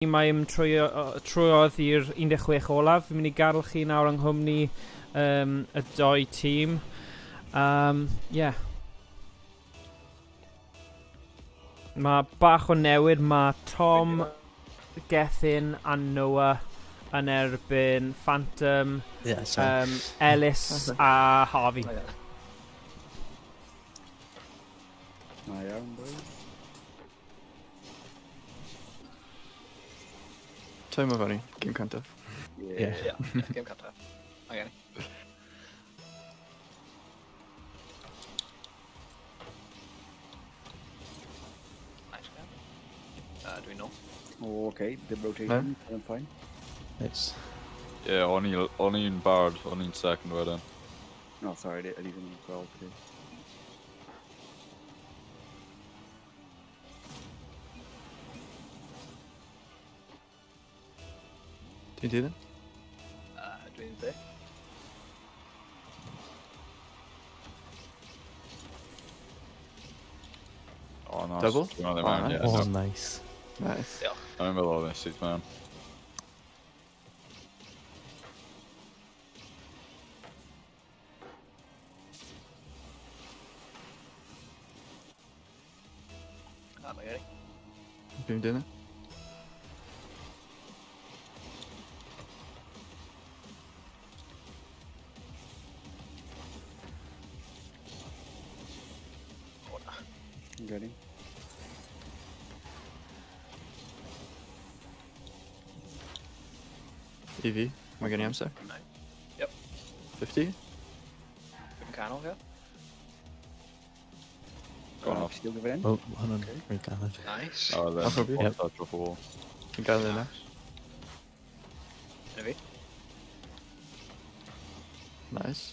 Mae'n trwyodd i'r 16 olaf. Fi'n mynd i gadael chi nawr yng nghwmni y doi tîm. Yeah. Mae bach o newid. Mae Tom, Gethin a Noah yn erbyn Phantom, Yeah, sorry. Ellis a Harvey. Na iawn, boys. Time of funny. Game cyntaf. Yeah. Yeah, game cyntaf. Okay. Nice guy. Dwi'n nôl. Oh, okay, the rotation, no. I'm fine. Nice. Yeah, o'n i'n barod, o'n i'n second wedyn. No, sorry, I didn't gweld ti. Ti'n dilyn? Dwi'n dde. Oh, nice. Double? Dwi'n meddwl Oh, mewn, nice. yeah. Oh, No. nice. Nice. Diolch. Dwi'n meddwl oedd e'n syth mewn. Ah, mae geri. Dwi'n dilyn. O, na. I'm getting. I fi. Mae gen i amser. Nice. Yep. 50. Dwi'n canol, ie. Gone off. Still give it in? Oh, hwnna'n rhy galed. Nice. Oh, then. Ochr fi. Yep. Drop a wall. Dwi'n gael yna. Yna fi. Nice.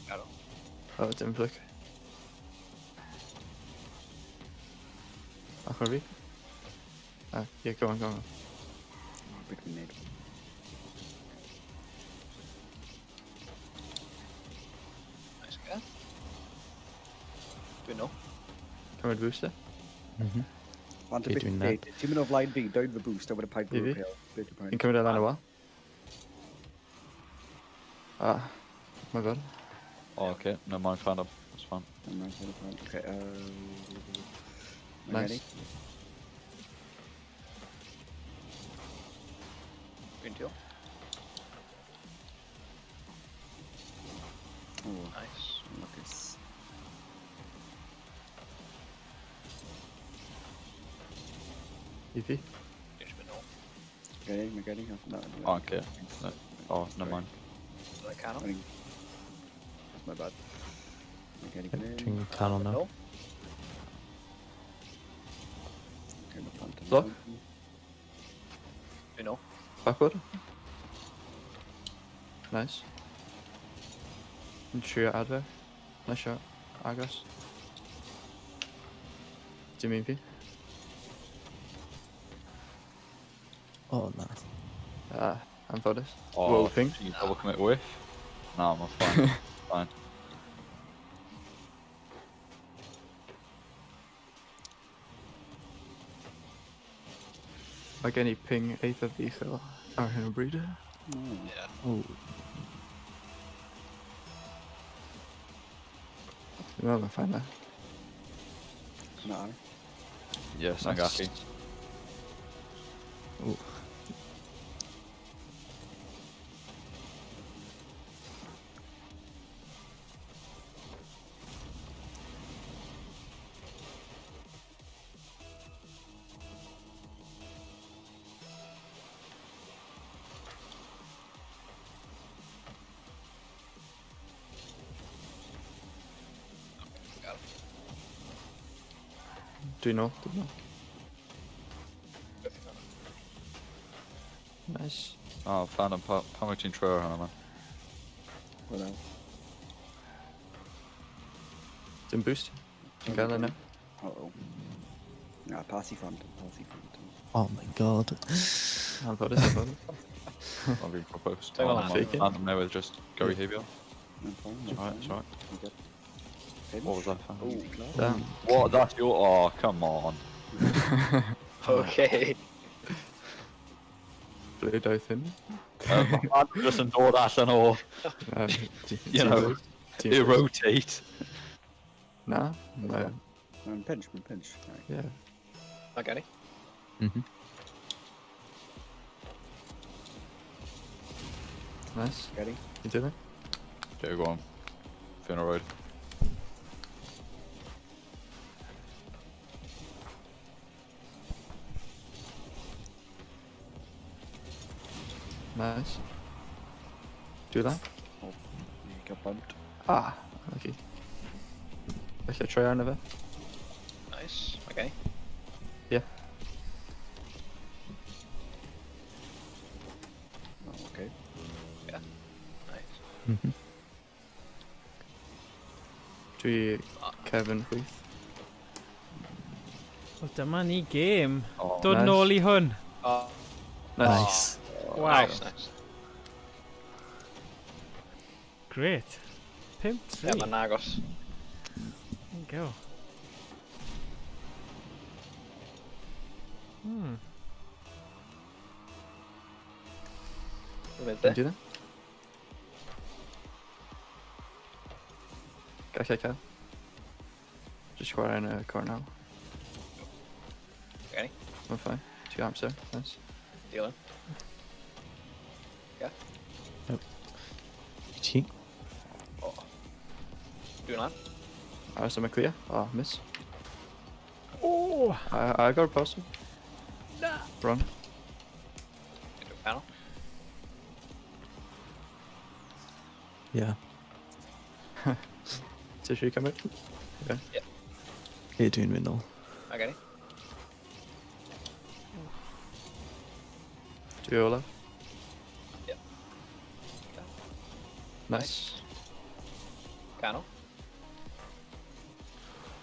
Gadael. Oh, dim flick. Ochr fi. Ah, yeah, go on, go on. Oh, bit of a nade. Nice again. Dwi'n nôl. Cymryd booster. Phantom Be bit dwi'n nade. Ti'n mynd o flaen fi, down the boost, I would have paid I fi? for a pale. Fi'n cymryd e lan y wal. Ah, my bad. Oh, okay. No mind, Phantom. That's fine. Okay, Nice. ready? Dwi'n deal. Oh, Nice. lucas. I fi. Dwi'n eisiau mynd nôl. Getting, am I getting? Oh, no, no. Oh, okay. No. Oh, no mind. Dwi'n canol. That's my bad. Am I getting Yep, in? Dwi'n canol nawr. Nôl. Okay, my Phantom. Block. Dwi'n nôl. Backward. Nice. Yn trio adfer. Nice shot. Agos. Dim un fi. Oh, na. Ah, anffodus. Oh, Whoa, ping. You double commit whiff? No, I'm fine. Fine. Mae gen i ping eitha uchel ar hyn o bryd. Oh. Yeah. Oh, Dwi'n meddwl mae'n fine na. No. Yes, I'm gallu. oh. Got him. Dwi'n nôl, dwi'n nôl. Nice. Oh, Phantom, pa wyt ti'n troi ar hwnna, man? Well, now. Dim boost. Ti'n gael yna. Uh-oh. Nah, passy Phantom, passy Phantom. Oh my god. Anffodus, anffodus. I'll be proposed. Dwi'n Oh, meddwl fake it. Phantom newydd just go i heibio. I'm fine, I'm Alright, fine. sorry. I'm good. Finish. What was that, Phantom? Easy clap. Damn. What? That's your... Oh, come on. Okay. Ble daeth hyn? Mae just yn dod allan o You know, Team i rotate. Na? Na. Mae'n pinch, mae'n pinch. Right. Yeah. Mae gen i. Nice. Ready? Ti'n dilyn? Okay, go on. Fi'n alright. Nice. Do that. Oh, you got bumped. Ah, lucky. Felly troi arno fe. Nice. Mae gen i. Yeah. Oh, okay. Nice. Dwi Kevin chwith. Wel, dyma ni gêm. Oh, Dod Nice. nôl i hwn. Oh, Nice. Nice. Wow. Nice, nice. Great. 5-3. Ie, mae'n agos. There you go. Dwi'n mynd Ti'n de. dilyn? Gallai cael. Just chwarae yn y cornel. Mae gen i. Mae'n fine. Ti amser. Nice. Dilyn. Ti? Dwi'n lan. Aros am y clear. Oh, miss. Oh! I got a posib. Na! Run. Dwi'n canol. Yeah. Ti eisiau cymryd? Ie, dwi'n mynd nôl. Mae gen i. Dwi olaf. Ie. Nice. Canol.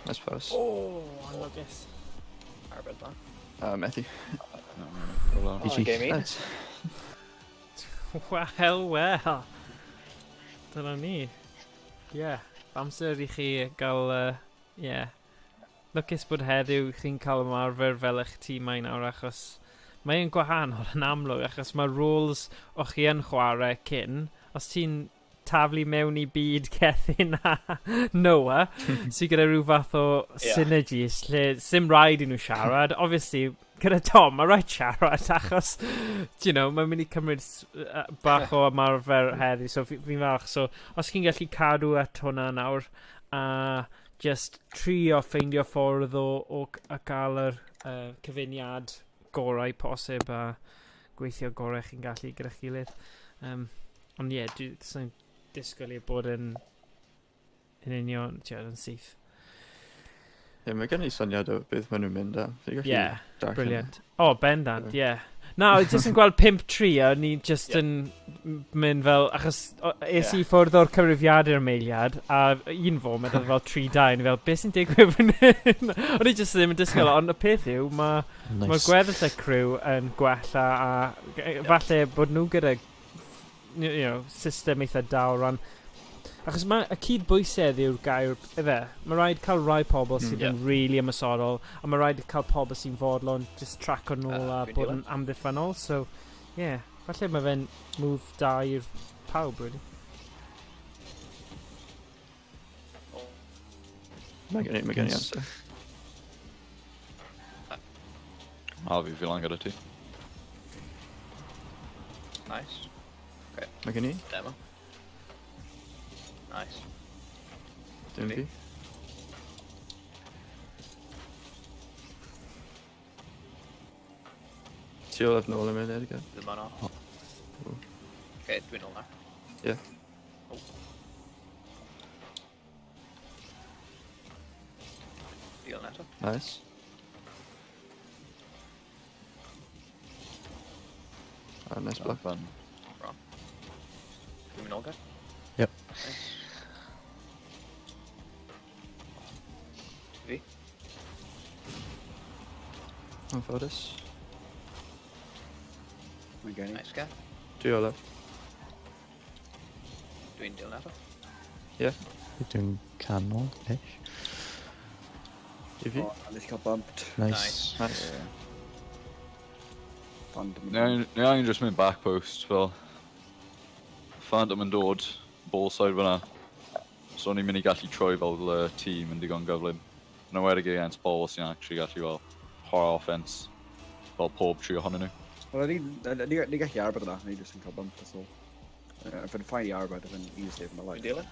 Nice pass. Oh, anlwcus. Arbed lan. Methu. No, no, no. Oh, GG. game un. Nice. Wel, wel. Dyna ni. Ie. Yeah. Amser i chi gael... Yeah. Lwcus bod heddiw chi'n cael ymarfer fel eich tîmau nawr achos mae'n gwahanol yn amlwg achos mae roles o chi yn chwarae cyn. Os ti'n taflu mewn i byd Gethin a Noah, sydd gyda rhyw fath o Ie. synergies lle sim rhaid i nhw siarad. Obviously, gyda Tom, mae rhaid siarad achos, you know, mae'n mynd i cymryd bach o ymarfer heddi, so fi'n falch. So, os chi'n gallu cadw at hwnna nawr, a just trio ffeindio ffordd o gael yr cyfuniad gorau posib a gweithio gorau chi'n gallu gyda'ch gilydd. Ond ie, yeah, dwi'n disgwyl i bod yn union, ti'n yn syth. Ie, mae gen i syniad o beth maen nhw'n mynd am. Fi'n gallu Ie, darllen. brilliant. O, oh, bendant, ie. Yeah. Na, oedd jyst yn gweld 5-3 a o'n i just Ie. yn mynd fel, achos es Ie. i ffwrdd o'r cyfrifiadur am eiliad, a un foment oedd fel 3-2, o'n i fel, beth sy'n digwydd fan hyn? O'n i just ddim yn disgwyl, ond y peth yw, mae Nice. ma gweddill y crew yn gwella a falle bod nhw gyda system eitha da o ran. Achos mae y cydbwysedd yw'r gair, ife? Mae rhaid cael rai pobl sydd yn really ymosodol, a mae rhaid cael pobl sy'n fodlon just traco nôl a Dwi'n bod dilyn. yn amddiffynnol. So, yeah, falle mae fe'n move da i'r pawb, really. Mae gen i Nice. amser. A fi lan gyda ti. Nice. Mae gen i. Demo. Nice. Dim Fi. fi. Ti olaf nôl am eiliad again. Ddim yn off. Oh. Okay, dwi'n ôl nawr. Ie. Oh. Dilyn eto. Nice. Oh, nice block. Ben. Dwi'n mynd ôl gael. Yep. Nice. Fi. Anffodus. Mae gen i. Nice gael. Dwi olaf. Dwi'n dilyn eto. Ie. Dwi'n canol, ish. I fi? O, nes i cael bumped. Nice. Nice. Nice. Phantom. Ni angen just mynd back post fel. Phantom yn dod, ball side fyna. So ni'n mynd i gallu troi fel tîm yn digon gyflym. Yn enwedig against pobl sy'n actually gallu fel chwarae offense. Fel pob tri ohonyn nhw. Wel, ni gallu arbed yna, ni jyst yn cael bumped, that's all. Fe'n fine i arbed, fe'n easy save my Dwi'n life. dilyn.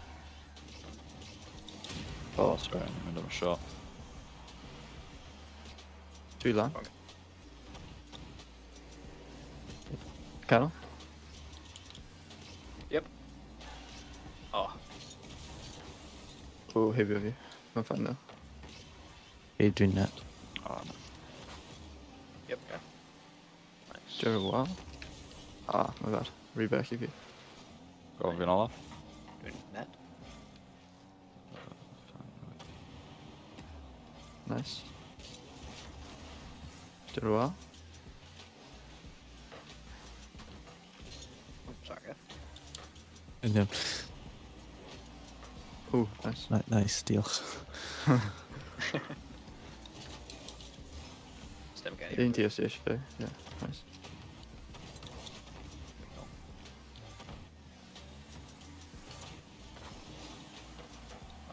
Oh, sorry, ni'n mynd am y shot. Dwi lan. Canol. Yep. Oh, O, heibio fi. Mae'n fine though. Okay, dwi'n net. Oh, no. Yep, okay. Nice. Dwi'n wal. Ah, my bad. Rhy bell i fi. Gofyn fi'n olaf. Dwi'n net. Nice. Dwi'n wal. Oh, sorry, guys. Yn iawn. O, nice. Nice, diolch. Sdim gen i. Un ti os ti eisiau. Yeah, nice.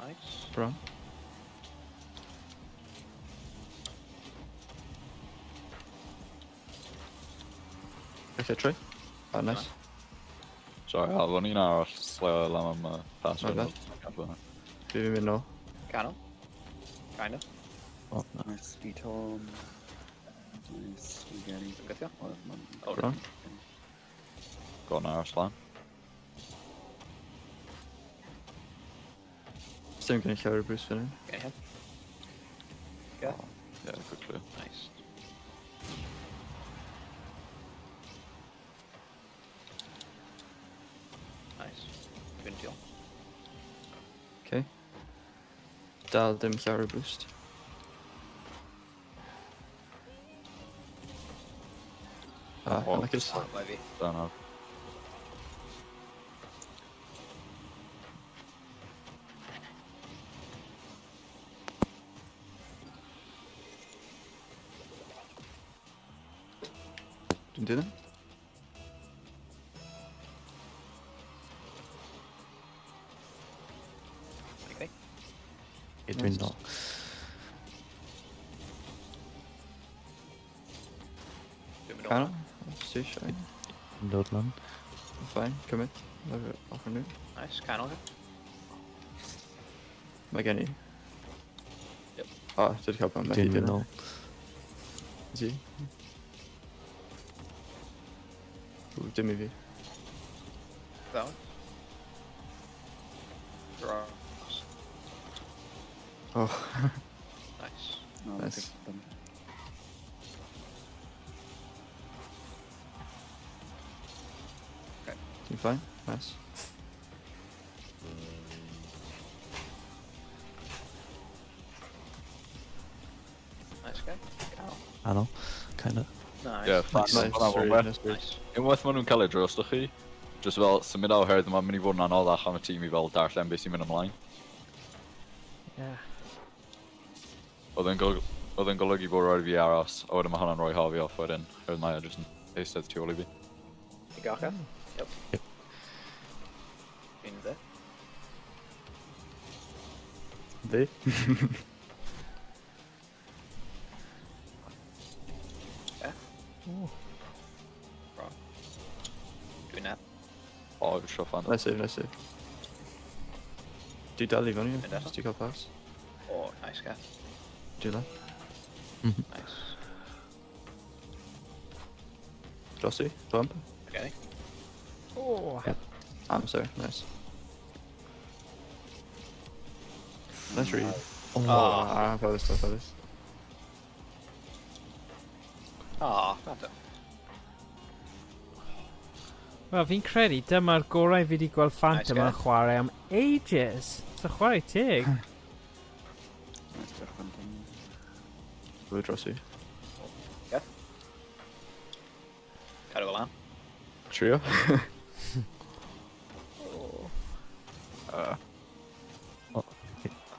Nice. Bron. Gallu troi? Ah, nice. Sorry, Al, o'n i'n aros sleio lan am pass. My bad. Fi fi'n mynd nôl. Canol. Kind of. Oh, no. Nice, i Tom. Nice, i Gary. Dwi'n gythio. O, ma'n- Oh, Bron. Got an aros lan. Dim gen i llawer o boost fan hyn. Gen i hyn. Yeah. Yeah, good clue. Nice. Nice. Dwi'n deal. Okay. Dal dim llawer o boost. Ah, Oh. I like it. Oh, mae fi. Don't know. Dwi'n dilyn? Okay. Okay, dwi'n Nice. nôl. Dwi'n mynd Canol? nôl. Os ti eisiau. Yn dod lan. Fine, commit. Lawr ochr nhw. Nice, canol. Mae gen i. Yep. O, dwi wedi cael bump. Dwi'n mynd nôl. Ti? Ww, dim i fi. That one. Dros. Oh, Nice. No, Nice. good. ti'n fine? Nice. Nice guy. Canol. Canol. Kind of. Nice. Yeah, fan. Nice, Hwnna really, fod nice, really. Nice. Unwaith maen nhw'n cael ei drosto chi, just fel symud o oherwydd mae'n mynd i fod yn anoddach am y tîm i fel darllen beth sy'n mynd ymlaen. Yeah. Oedd yn golygu bod rhaid i fi aros, a wedyn mae hwnna'n rhoi Harvey off wedyn, oherwydd mae e jyst yn eistedd tu ôl i fi. Ti gael gath? Yep. Yep. Fi'n dde. Fi? Oh. Wrong. Dwi'n net. O, oh, sure fan. Nice save, nice save. Dwi dal i fyny, Mynd eto. os ti cael pass. Oh, nice guy. Dwi lan. Nice. Drosi, bump. Okay. Oh. Yep. I'm sorry, nice. Nice read. Oh, Ah, felys, felys. Ah, oh, Wel, fi'n credu dyma'r gorau fi wedi gweld Phantom Nice yn chwarae am ages. So chwarae teg. Nice, diolch Phantom. Fwy drosi. Cadw fel lan. Trio.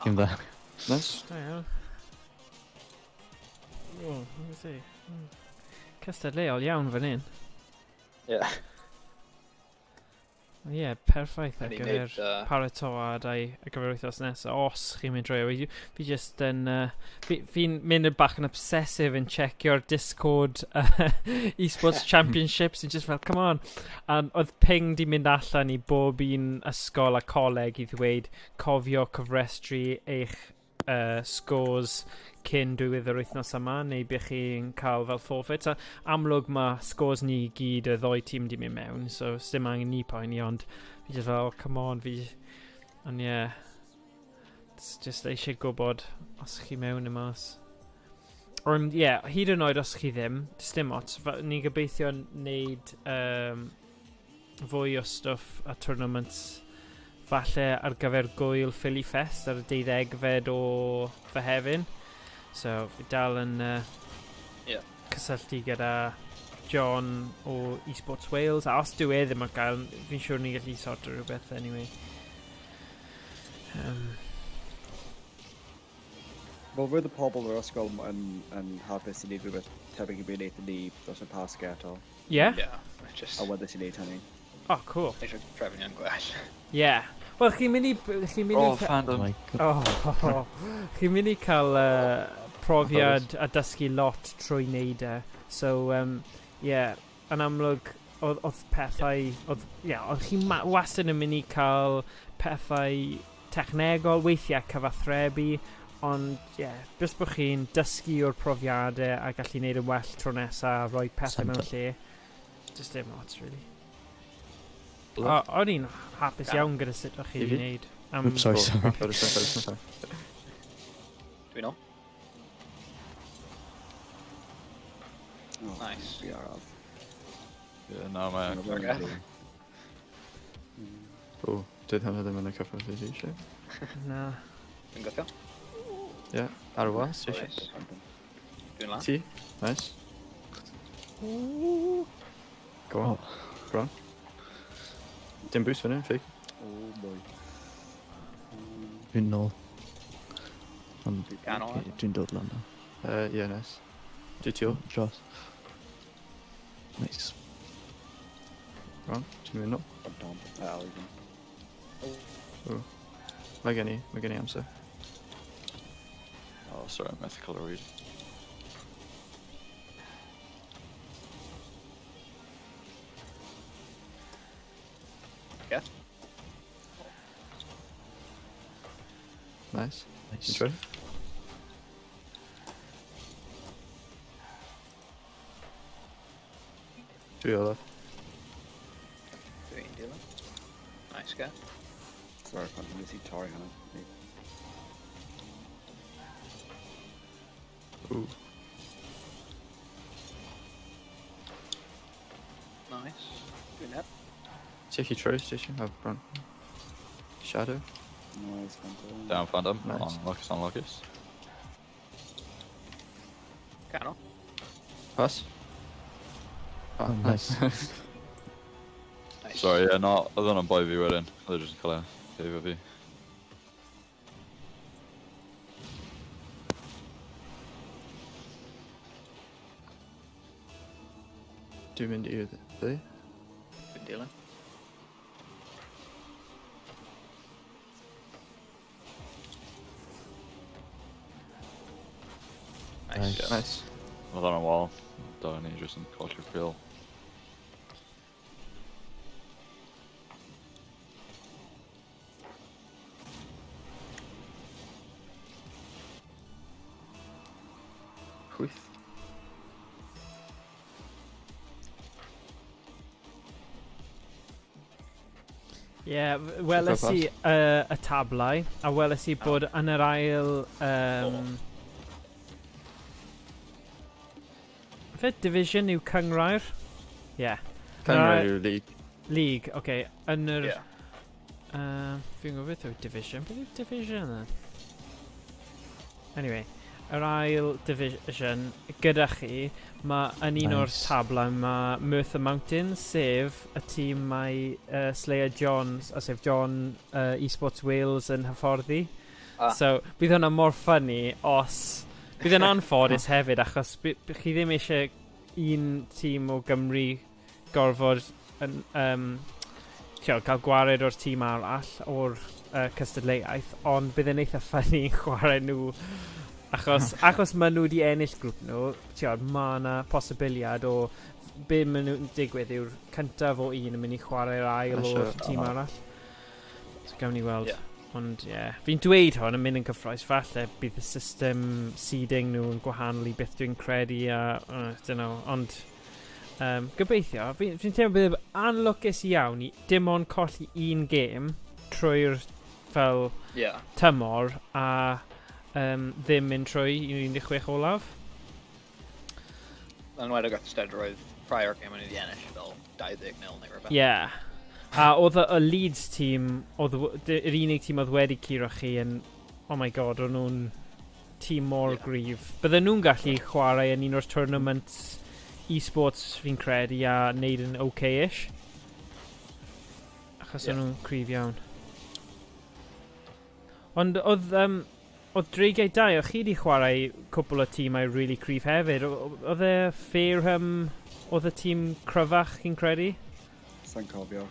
Dim dda. Nice. Da iawn. Oh, let me see. Cystadleuol iawn fan hyn. Ie. Ie, yeah, perffaith ar Ni'n gyfer neud, paratoadau ar gyfer wythnos nesaf, os chi'n mynd drwy. Fi just yn... Fi'n mynd yn bach yn obsessive yn checio'r Discord eSports Championships yn just fel, come on. A oedd ping di mynd allan i bob un ysgol a coleg i ddweud cofio cofrestru eich scores cyn diwedd yr wythnos yma, neu bych chi'n cael fel forfeit. A amlwg mae scores ni i gyd y ddoi tîm di mynd mewn, so dim angen ni poeni, ond fi just fel, oh, come on, fi... Ond ie, yeah, it's just eisiau gwybod os chi mewn neu mas. Ond ie, yeah, hyd yn oed os chi ddim, does dim ots. Ni'n gobeithio wneud fwy o stwff a tournaments falle ar gyfer gwyl Philly Fest ar y 12fed o Fehefin. So, fi dal yn cysylltu gyda John o eSports Wales. A os dyw e ddim ar gael, fi'n siŵr ni'n gallu sorto rhywbeth anyway. Wel, roedd y pobl o'r ysgol yn hapus i wneud rhywbeth tebyg i beth wnaethon ni dros y Pasg eto. Yeah? Yeah, just A weddus i wneud hynny. Oh, cool. Eisiau trefnu yn gwell. Yeah. Wel, chi'n mynd i... Chi'n mynd i... Oh, Phantom. My God. Oh, chi'n mynd i cael profiad a dysgu lot trwy wneud e. So, yeah, yn amlwg, oedd pethau... Oedd, yeah, oedd chi'n wastad yn mynd i cael pethau technegol, weithiau cyfathrebu, ond, yeah, jyst bod chi'n dysgu o'r profiadau a gallu gwneud yn well tro nesaf, rhoi pethau mewn Centre. lle. Just dim ots, really. O'n i'n hapus iawn gyda sut o'ch chi I wedi fi? wneud. Oops, sorry, sorry. Sorry, sorry, sorry. Dwi'n ôl. Oh, Nice. Fi araf. Ie, na, mae... Okay. O, dyd hwnna ddim yn y cyffordd fi eisiau. Na. Dwi'n gofio. Ie, ar y was, eisiau. Nice. Dwi'n lan. Ti? Nice. Go on. Bron. Dim boost fan hyn, fake. Oh boy. Dwi'n nôl. Ond Ganol. okay, dwi'n dod lan nawr. Ie, nice. Dwi ti o? Dros. Nice. Bron, ti'n mynd nôl. Tom. Even. Mae gen i amser. Oh, sorry, methu cael y read. Yeah. Nice. Nice. Ti'n ready? Dwi olaf. Dwi'n dilyn. Nice guy. Sorry, Phantom, nes i torri hwnna. Ooh. Nice. Dwi'n heb. Ti allu troi, ti eisiau? Oh, bron. Shadow. Nice, Phantom. Down, Phantom. Nice. Unluckus, unluckus. Canol. Pass. Oh, nice. Nice. Sorry, ie, na, oedd hwnna'n boi fi wedyn. Oedd e jyst yn cael ei efo fi. Dwi'n mynd i'r dde. Dwi'n dilyn. Nice. Nice. Nice. Oedd hwnna'n wal. Da ni jyst yn colli'r pil. Chwyth. Ie, yeah, weles i y tablau, a weles i bod yn yr ail... Fe division yw cynghrair? Ie. Yeah. Cynghrair yw'r league. League, oce. Okay. Yn yr... Ie. Fi'n gwybod beth yw division. Beth yw division then? Anyway, yr ail division gyda chi, mae yn un o'r Nice. tablau mae Merthyr Mountains, sef y tîm mae Slayer Johns, a sef John eSports Wales yn hyfforddi. Ah. So, bydd hwnna mor funny os Bydd yn anffodus hefyd, achos chi ddim eisiau un tîm o Gymru gorfod yn, tio, cael gwared o'r tîm arall o'r cystadleuaeth, ond bydd yn eitha funny chwarae nhw achos maen nhw wedi ennill grŵp nhw, tio, mae yna posibiliad o be maen nhw'n digwydd yw'r cyntaf o un yn mynd i chwarae'r ail o'r tîm arall. So gawn ni weld. Yeah. Ond ie, yeah. Fi'n dweud hwn yn mynd yn cyffroes, falle bydd y system seeding nhw yn gwahanol i beth dwi'n credu a, don't know, ond gobeithio, fi'n teimlo bydd anlwcus iawn i dim ond colli un gêm trwy'r fel tymor a ddim mynd trwy i'r 16 olaf. Yn enwedig wrth ystyried roedd prior game o'n i wedi ennill fel 20-0 neu rhywbeth. Ie. A oedd y Leeds tîm, oedd yr unig tîm oedd wedi curo chi yn, oh my god, o'n nhw'n tîm mor gryf. Bydden nhw'n gallu chwarae yn un o'r tournaments e-sports fi'n credu a neud yn okay-ish. Achos o'n nhw'n cryf iawn. Ond oedd Dreigiau 2, o'ch chi wedi chwarae cwpl o tîmau really cryf hefyd. Oedd e Fareham, oedd y tîm cryfach chi'n credu? Sa'n cofio.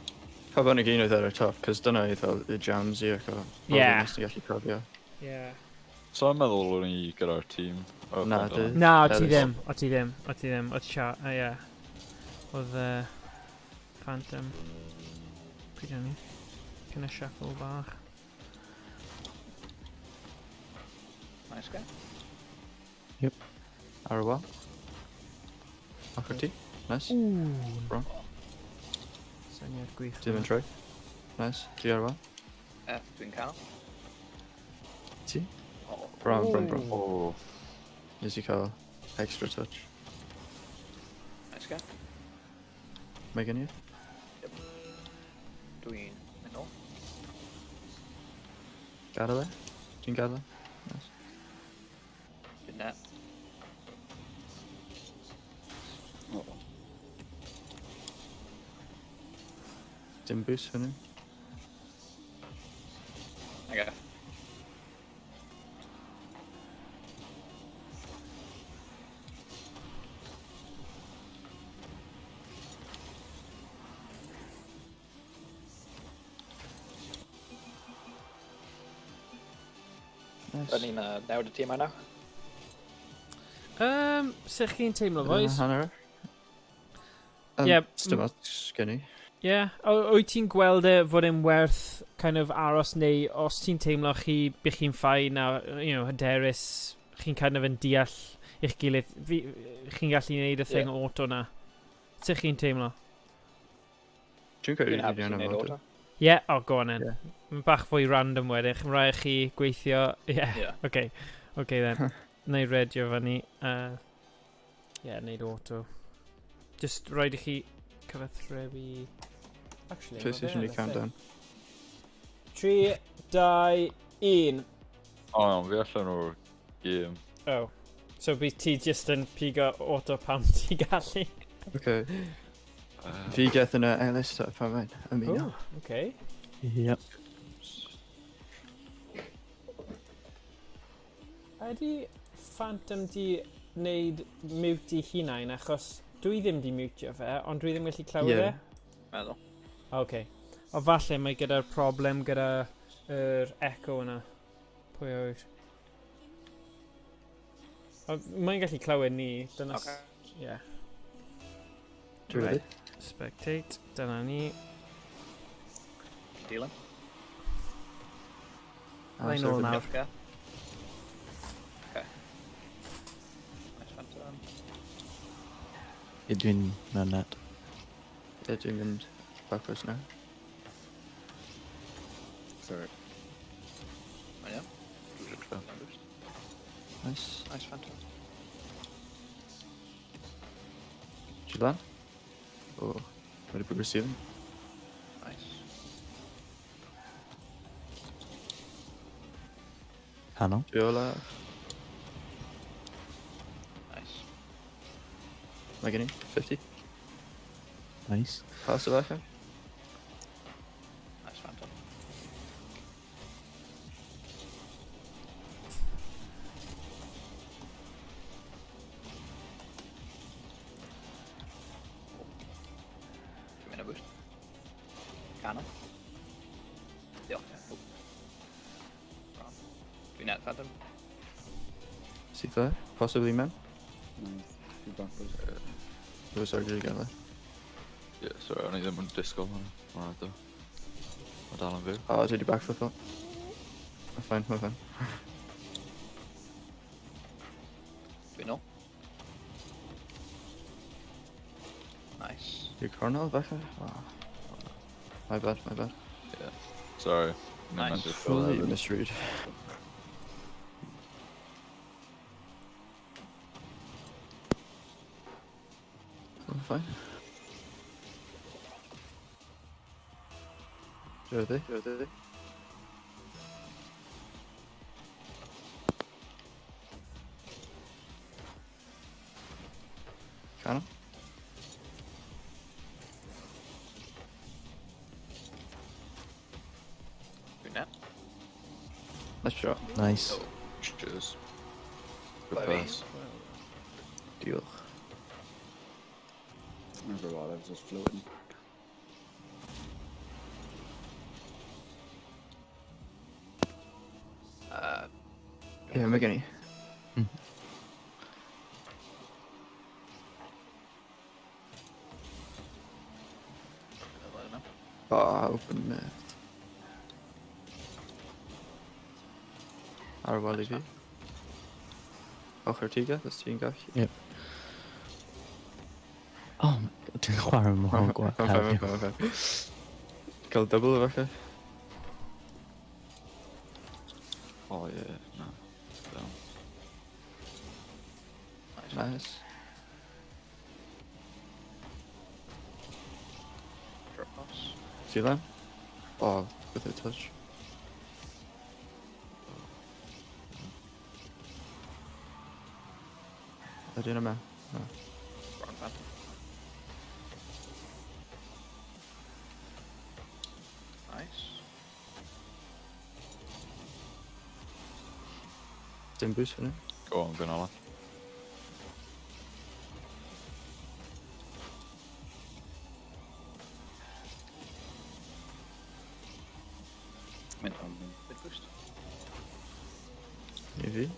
Pa bynnag un oedd ar y top, cos dyna oedd fel y jams i ac o. Ie. Nes i gallu cofio. Yeah. So I'm meddwl o'n i gyda'r tîm. O, Na, Phantom. Na, o ti Ellis. ddim, o ti ddim, o ti ddim, o ti ie. Oedd Phantom. Pryd o'n i? Cyn y shuffle bach. Nice guy. Ar y wal. Ochr ti. Nice. Ooh. Bron. Syniad gwych. Dim yn troi. Nice. Ti ar y wal. F, dwi'n cael. Ti? O, Bron, bron, bron. Oh. Nes i cael extra touch. Nice guy. Mae gen i. Dwi'n mynd ôl. Gadael e. Ti'n gadael e? Nice. Dwi'n net. Oh. Dim boost fan hyn. Okay. Nice. Rydyn ni'n newid y tîm nawr. Sut chi'n teimlo, boys? Hanner. Ie, Dim ots gen i. Ie, yeah. Wyt ti'n gweld e fod e'n werth kind of aros neu os ti'n teimlo chi, bych chi'n fine a, hyderus, chi'n kind of yn deall eich gilydd, chi'n gallu gwneud y thing auto na. Sut chi'n teimlo? Dwi'n credu Dwi'n hapus i dwi'n wneud auto. Ie, yeah? Oh, go on then. Ie. Mae'n bach fwy random wedyn, chi'n rhaid chi gweithio. Ie, yeah. Ie. Okay then. Neu redio fyny. Yeah, neud auto. Just rhaid i chi cyfathrebu. Actually, ma' fe PlayStation ar i y thing. countdown. 3, 2, 1. O, iawn, fi allan o'r game. Oh. So bydd ti just yn pigo auto pam ti gallu. Okay. Fi geth yna Ellis ta pan mae'n ymuno. Oh, okay. Yep. Ydy Phantom di wneud mute i hunain achos dwi ddim di mutio fe, ond dwi ddim gallu clywed Ie. e? Meddwl. Okay. O falle mae gyda'r problem gyda yr echo yna. Pwy oed? O, mae'n gallu clywed ni. Dyna. Okay. Yeah. Dwi'n Right. ready? Spectate. Dyna ni. Dilyn. Mae'n ôl nawr. Okay. Okay. Nice Phantom. Ie, dwi'n mewn net. Ie, dwi'n mynd backwards now. Sorry. Mae'n iawn. Dwi'n boost. Nice. Nice Phantom. Ti lan? O, wedi bod receiving. Nice. Canol. Dwi ola. Nice. Mae gen i. 50. Nice. Pass y bach. Nice Phantom. Canol. Diolch. Oh. Bron. Dwi'n net Phantom. Syth there, possibly mewn. Nice. Dwi'n back post. Oh, sorry, did you get there? Yeah, sorry, o'n i ddim yn disgwyl hwnna. Alright, though. Mae dal yn fyw. Oh, did you backflip o? Mae'n fine, mae'n fine. Dwi'n nôl. Nice. Dwi'n cornel, falle? Oh. My bad, my bad. Yeah. Sorry. Nice. Meant to fill Fully hefyd. misread. I'm fine. Jody. Jody. Cannon. Dwi'n net. Nice shot. Nice. Oh. Cheers. Good By fi. pass. Diolch. Remember while I was just floating. Ie, mae gen i. Let him know. Ah, open net. Ar y wal i fi. Ochr ti, Geth, os ti'n gallu. Yep. Oh my god, dwi'n chwarae mor gwael Mae'n fine, heddiw. mae'n fine, mae'n fine. Cael double efallai. Oh, yeah, na. Down. Nice. Nice. Drop pass. See that? Oh, with a touch. Ydy yna? No. Wrong Phantom. Nice. Dim boost fan hyn. Go on, gwyn ola. Mid, mid boost. I fi.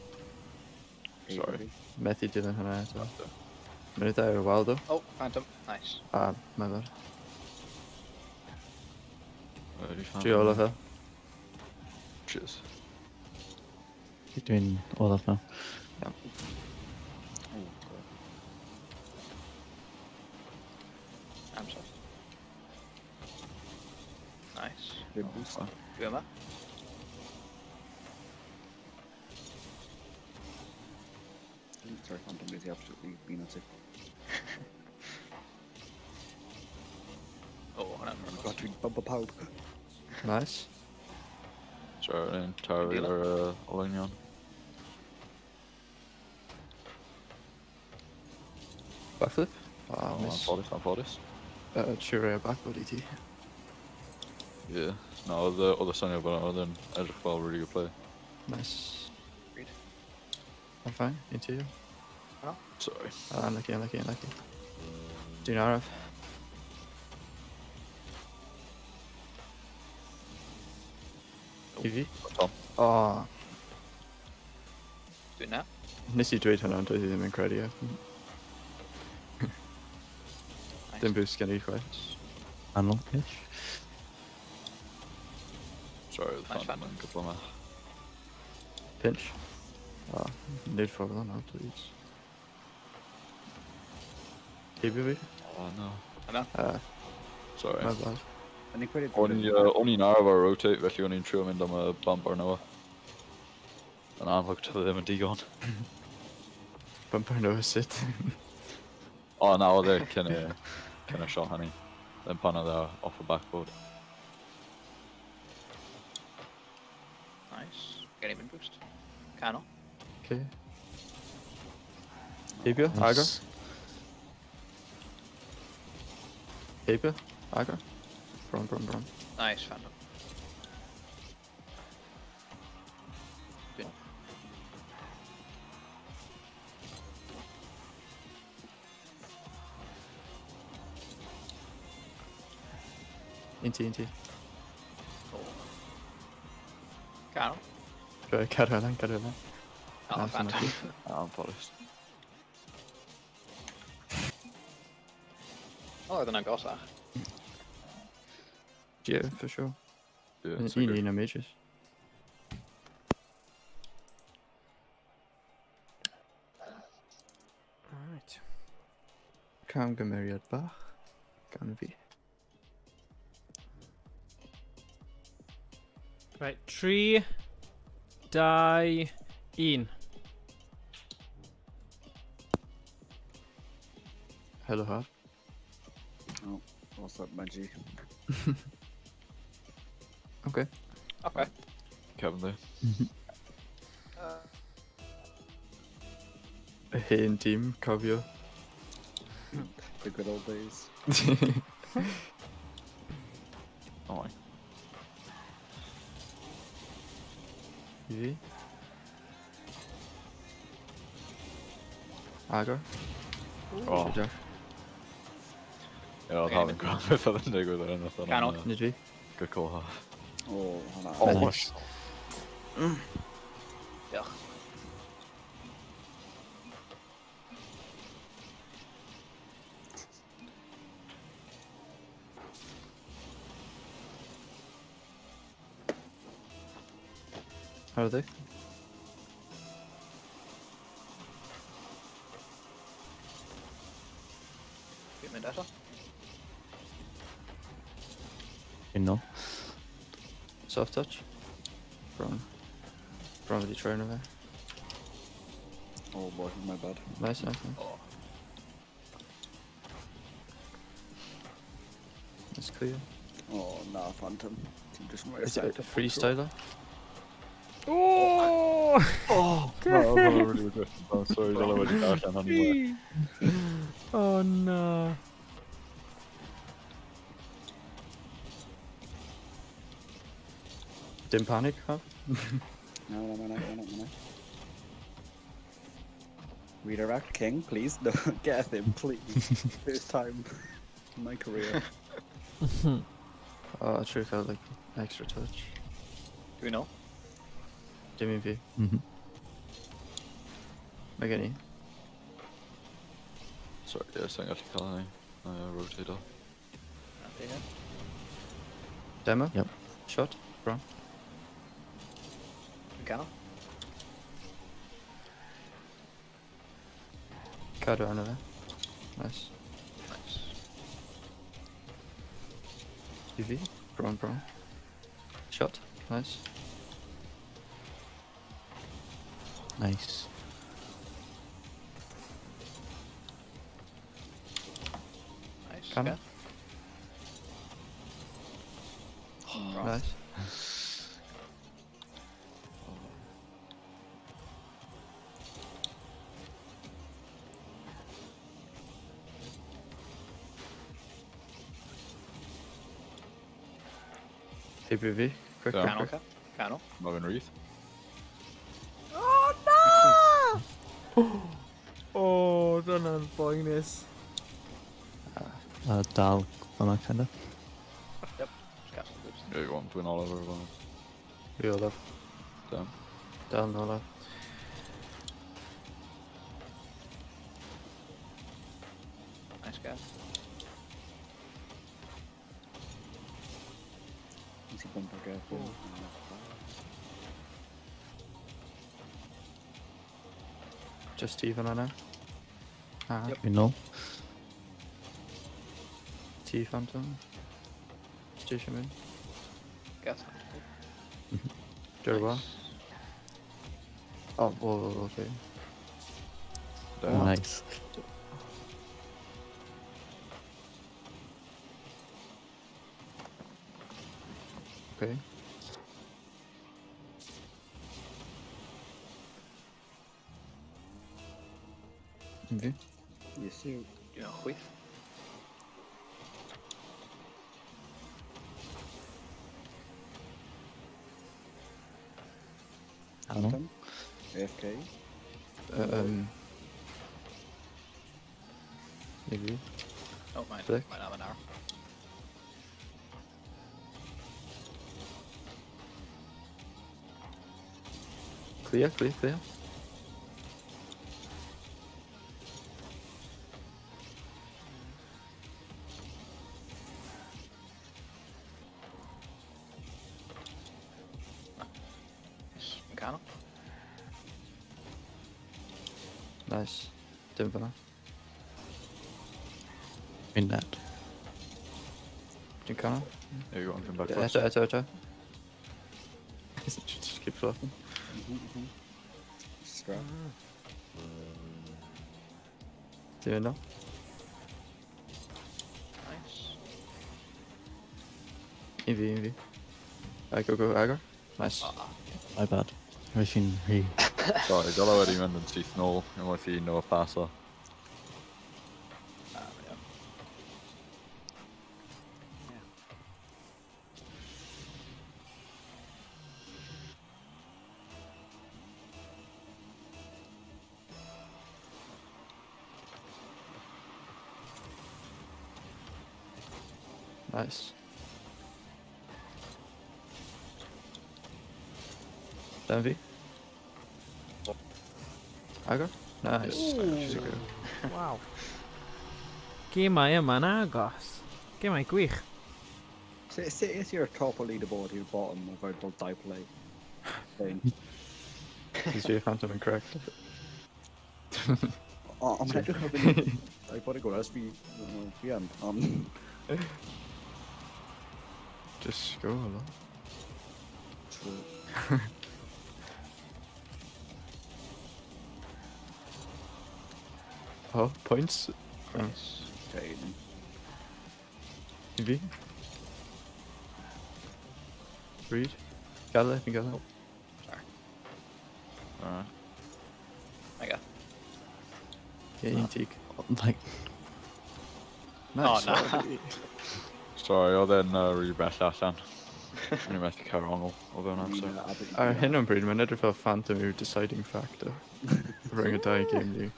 Sorry. Methu dilyn hwnna eto. Munud ar y wal do. Oh, Phantom. Nice. Ah, my bad. Ydy fan. Dwi olaf e. Cheers. Dwi'n olaf now. Oh, God. I'm soft. Nice. Dwi'n boost. Dwi yma. Sorry, Phantom is absolutely peanuts. Oh, hwnna'n Oh my god, dwi'n bumpo pawb. Nice. Sorry, o'n i'n tarfu Deal. ar olwynion. Backflip. Ah, Oh, miss. anffodus, anffodus. Trio backward i ti. Yeah. No, oedd y syniad bod oedd yn edrych fel really good play. Nice. Agreed. I'm fine. Into you. Sorry. Ah, unlucky, unlucky, unlucky. Dwi'n araf. I fi? Tom. Oh, Dwi'n net. nes i dweud hwnna ond doedd i ddim yn credu e. Nice. Dim boost gen i chwaith. Canol-ish. Sorry, oedd Nice Phantom Phantom. yn gyflymach. Pinch. Ah, nid ffordd hwnna, please. Heibio fi? Oh, no. Yma. Sorry. My bad. Yn i'n credu... O'n i'n arfer rotate, felly o'n i'n trio mynd am y bump ar Noah. Yn amlwg, doedd e ddim yn digon. Bumper Noah sut. O, na, oedd e cyn y shot hynny. Then pan oedd e off y backboard. Nice. Gen i mid boost. Canol. Okay. Heibio, agor. Nice. Heibio, agor. Bron, bron, bron. Nice, Phantom. Dwi'n Un ti, un ti. Canol. Rhaid, cadw hwnna, cadw hwnna. Oh, Nice, Phantom. Anffodus. O, oedd yna'n gosach. Yeah, for sure. Yeah, Un it's okay. un am ages. Alright. Camgymeriad bach. Gan fi. Right, 3, 2, 1. Hello, Haf. Oh, what's up, my G? Okay. Okay. Kevin there. Y hen tîm, cofio. The good old days. Oh my. I fi. Agor. Oh, Josh. ie, oedd Haf yn gweld beth oedd yn digwydd ar unwaith. Canol. Nid fi. Good call, Haf. Oh, hwnna. Oh, Nice. Diolch. Ar y dde. Dwi'n mynd eto. Un nôl. Soft touch. Bron. Bron wedi troi arno fe. Oh boy, my bad. Nice, nice, nice. O. That's clear. Oh, na, Phantom. Ti'n just yn Is it a freestyler? Oh! Oh, no, oedd hwnna'n really aggressive. I'm sorry, dyle wedi darllen hynny well. Oh no. Dim panic, Haf? No, no, no, no, no, no, no. Redirect King, please. No, get him, please. First time in my career. Oh, true, cael, like, extra touch. Dwi'n nôl. Dim un fi. Mhm. Mae gen i. Sorry, ie, sa'n gallu cael hynny. Rotate off. Na, ti hyn. Demo? Yep. Shot? Bron. Dwi'n canol. Cadw arno fe. Nice. Nice. I fi. Bron, bron. Shot. Nice. Nice. Nice. Canol. Okay. Nice. Hey, BV. Quick, Yeah. quick, Canol, quick. ca. Canol. Marvin Reith. Oh no! Oh, dyna'n boenus. Dal fyna, kind of. Yep. Just castle boost. Yeah, you want dwi'n Oliver efo. Fi olaf. Damn. Dal yn olaf. Nice guy. Nes i bumpo Gethin. Just ti fyna now. Ah, Yep. Un nôl. Ti Phantom. Station mynd. Geth. Dwi well. Oh, whoa, okay. Damn. Nice. Okay. Un fi. Yes, you. Dwi'n chwith. Canol. Phantom. AFK. I fi. Oh, mae'n Flick. mae'n am yn awr. Clear, clear, clear. Yn canol. Nice. Dim fyna. Fi'n net. Dwi'n canol. There you go, I'm back Eto, post. eto, eto. Just keep flopping. Scrap. Dwi'n mynd nôl. Nice. Un fi, un fi. Right, go, go, agor. Nice. My bad. Rwy'n fi'n rhy... Sorry, dyle wedi mynd yn syth nôl, unwaith i Noah paso. Ah, mae'n iawn. Nice. Down fi. Agor. Nice. Ooh. Nice. Waw. Gemau yma'n agos. Gemau gwych. Sut is i'r top o leaderboard i'r bottom o fewn fel dau play? Thing. Is fi Phantom yn correct. O, ond mae'n edrych fel fi'n... I bod yn gwrs fi... Fi yn, ond... Just go a lot. True. Oh, points. Nice. Okay. Un fi. Read. Gadael e, fi'n gadael. Alright. I go. Ie, un tig. Like, Nice. Oh, na. Sorry, oedd e'n rhy bell allan. O'n i'n methu cael ongl o fewn amser. Ar hyn o'n bryd, mae'n edrych fel Phantom yw'r deciding factor. Rhwng y dau game ni.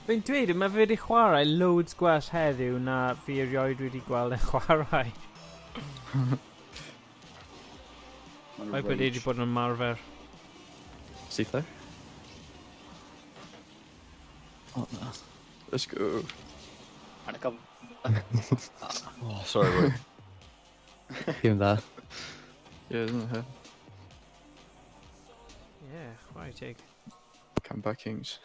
Fi'n dweud, mae fe wedi chwarae loads gwell heddiw na fi erioed wedi gweld yn chwarae. Mae bod e wedi bod yn ymarfer. Syth there. oh no. Let's go. Ar y cyf... Oh, sorry, wait. Fi'n dda. Yeah, isn't it? Yeah, chwarae teg. Comeback Kings.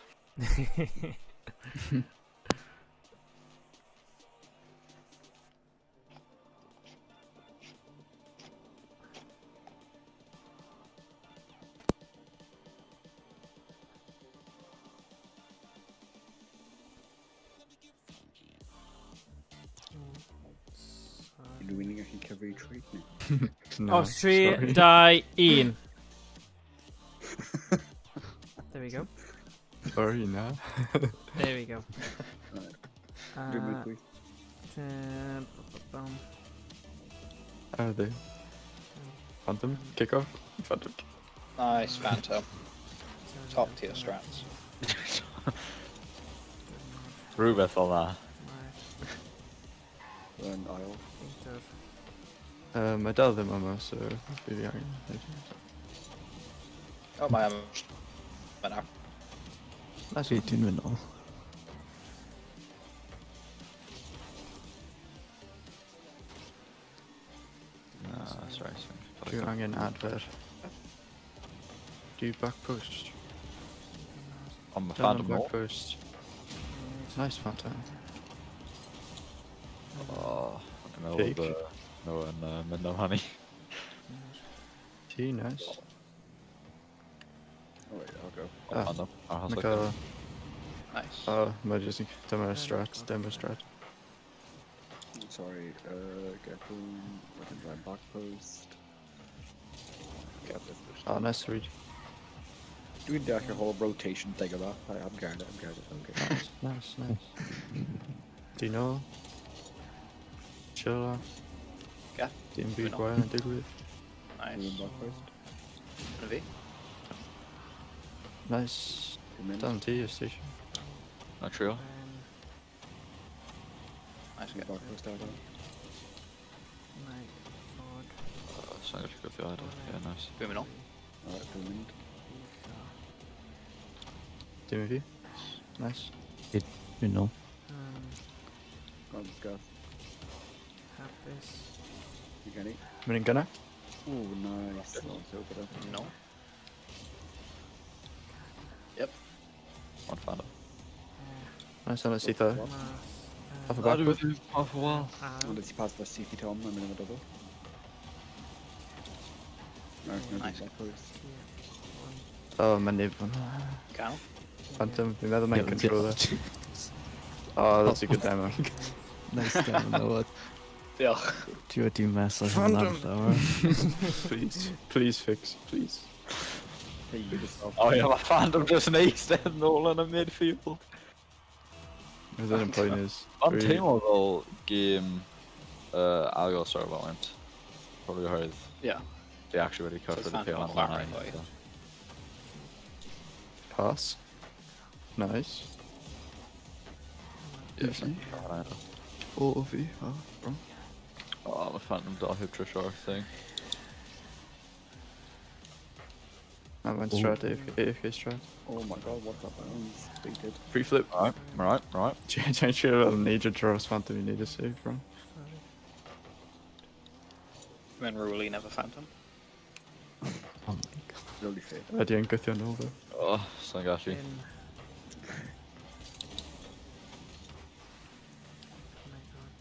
Unrhyw un yn gallu cyfri tri? No, O, 3, sorry. 2, 1. There we go. Sorry, na. There we go. Right. Dwi'n mynd chwith. Bum. Are they? Phantom? Kick off? Phantom. Nice, Phantom. Top tier strats. Rhywbeth fel na. Yn ail. Mae dal ddim yma, so bydd fi angen. Oh, mae am... Mae'n ar. Nice. Fi, dwi'n mynd nôl. Na, sorry, sorry. Dwi angen adfer. Do back post. Ond mae Down on Phantom back nôl. post. Nice Phantom. Oh, dwi'n meddwl Fake. bod Noah yn mynd am hynny. T, nice. Oh wait, I'll go. Ah, Phantom. Ar Mae haseg. cael... Nice. Oh, mae jyst yn... Dyma'r strat, dyma'r strat. Sorry, Gecko, wedyn rhaid back post. Oh, nice read. Dwi'n deall yr whole rotation thing yma. I'm getting it, I'm getting it, okay. Nice, nice, nice. Do you know? Chill out. Yeah. Dim byd Dwi'n gwael yn digwydd. Nice. Dwi'n back post. Yn fi. Nice. Dwi'n mynd. Dan ti, y station. Na trio. Nice Dwi'n go. back post agor. Sa'n gallu gwthio adre. Yeah, nice. Dwi'n mynd nôl. Alright, dwi'n mynd. Dim i fi. Nice. Dwi'n nôl. Gone, Garth. Hapus. You get it? Mynd yn gynna. Oh, nice. Oh, so good. No. Yep. Ond Phantom. Nice, hwnna syth o. Mas. Off y Na, back dwi foot. wedi off a while. Ond ti pas fo syth i Tom, mae'n mynd am y double. Nice, Nice. nice. Post. O, mae'n neb fan. Canol. Phantom, fi'n meddwl mae'n Ie, controller. Oh, that's a good demo. Nice demo, no. Diolch. Dwi wedi mess o hwnna Phantom. llawer. Please, please fix, please. Hey, you yourself. O ie, mae Phantom just yn eistedd nôl yn y midfield. Oedd yn poenus. Mae'n teimlo fel gêm agos ar y foment. Probably oherwydd Yeah. they actually wedi cyffwrdd y Phantom pêl yn am chwarae lan. fwy. Pass. Nice. Ie, O, fi. O, bron. O, mae Phantom dal heb trysio'r thing. Na, mae'n strat, AFK, AFK strat. Oh my god, what's that bounce? Big did. Free flip. Alright, alright, alright. Ti'n trio fel neidio dros Phantom i neud y save, bron. Mae'n rwly efo Phantom. Oh my god. Really fair. Ydy yn gythio nôl, ddo. O, sa'n gallu. In. Oh my god.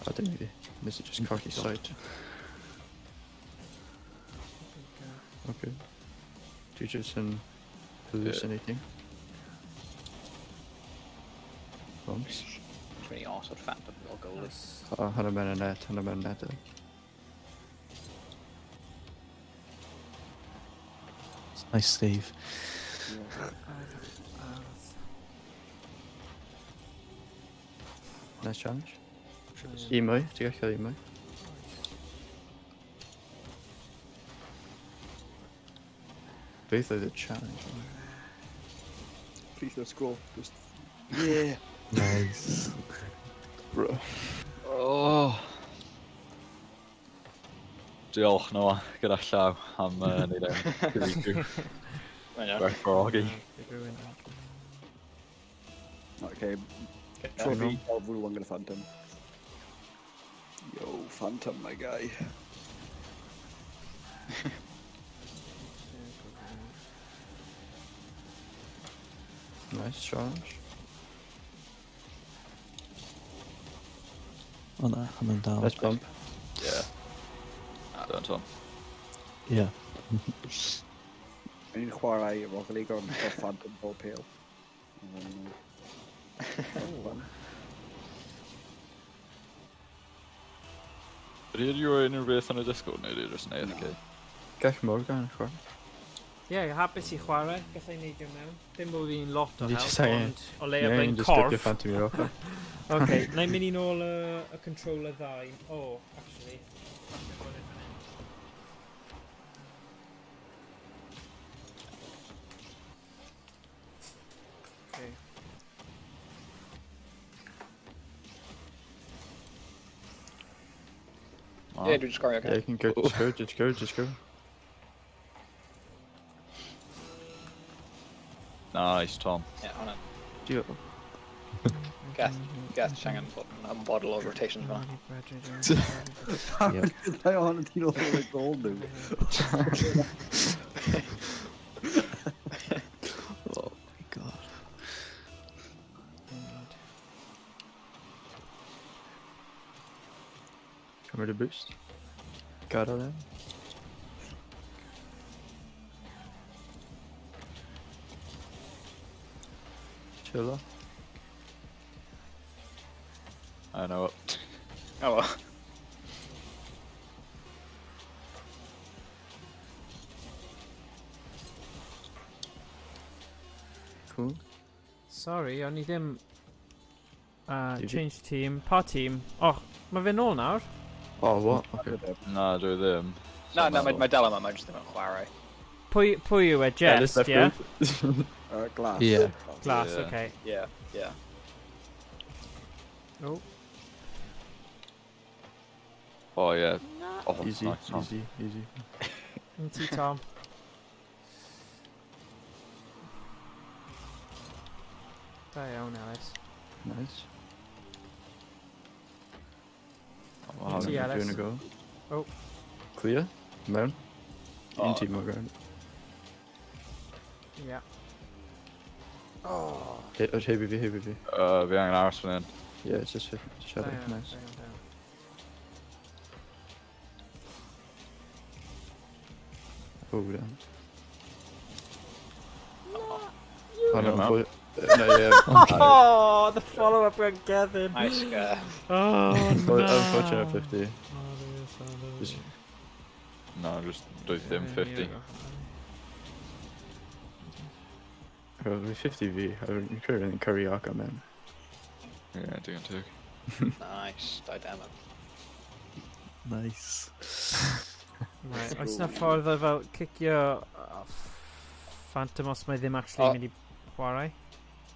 O, dim i fi. Nes i just cocky sight. Okay. Dwi just yn hallucinating. Bumps. Dwi'n mynd i osod Phantom fel goalie. O, hwnna mewn y net, hwnna mewn y net. Nice save. Nice challenge. I mwy, ti'n gallu cael i mwy. Beth oedd y challenge? Please no score. Just. Yeah. Nice. Bro. Oh. Diolch Noah, gyda llaw am neud e'n gyfeithio. Mae'n iawn. Gwerthfawrogi. Okay. Trophy, gael fwy one gyda Phantom. Yo, Phantom, my guy. Nice challenge. O na, hwnna'n dal. Nice bump. Yeah. Don't Tom. Yeah. O'n i'n chwarae Rocket League ond fel Phantom bob pêl. Fun. Ydy wedi rhoi unrhyw beth yn y Discord neu ydy jyst yn AFK? Gall Morgan chwarae. Ie, yeah, hapus i chwarae. Gallai neidio mewn. Dim bod fi'n lot o Ni help, jyst angen- ond o leia Ie, byddai'n just dipio corff. Phantom i'r ochr. OK, na i mynd i nôl y controller ddau. Oh, actually. Falle bod e fan hyn. Okay. Ie, dwi'n sgorio, Yeah, okay. you can go, just go, just go, just go. Nice, Tom. Ie, hwnna. Diolch. Gath, just angen bod yn ymwybodol o rotations fan'na. Yep. Mae hon yn ti'n ôl o'r gol nhw. Oh my god. Cymryd y boost. Gadael e. Chill off. I know it. Oh well. Cool. Sorry, o'n i ddim... Did you- Change team. Pa team? Och, mae fe nôl nawr. Oh, what? Okay. Na, dwi ddim. Na, na, mae dal yma, mae jyst ddim yn chwarae. Pwy yw e? Yeah, Jess, this left ie? group. Glass. Yeah. Glass, Yeah. okay. Ie, ie. Oh. Oh, yeah. Oh, Easy, nice, Tom. easy, easy. Yn ti, Tom. Da iawn, Ellis. Nice. Oh, Ti, Doing Ellis. a go. Oh. Clear. Mewn. Oh. Un tîm o ground. Yeah. Oh. O, heb i fi, heb i fi. Fi angen aros fan hyn. Yeah, it's just Da shadow. iawn, Nice. da iawn, da iawn. Oh, damn. No. Oh, no, No. no, yeah. Oh, the follow-up gan Gethin. Nice Gareth. Oh, no. Unfortunate 50. Just- No, just doedd ddim 50. Well, fi 50 fi. I'm credu yn curry arc am mewn. Yeah, digon teg. Nice. Da demo. Nice. Right, oes na ffordd o fel cicio Phantom os mae ddim actually O. mynd i chwarae?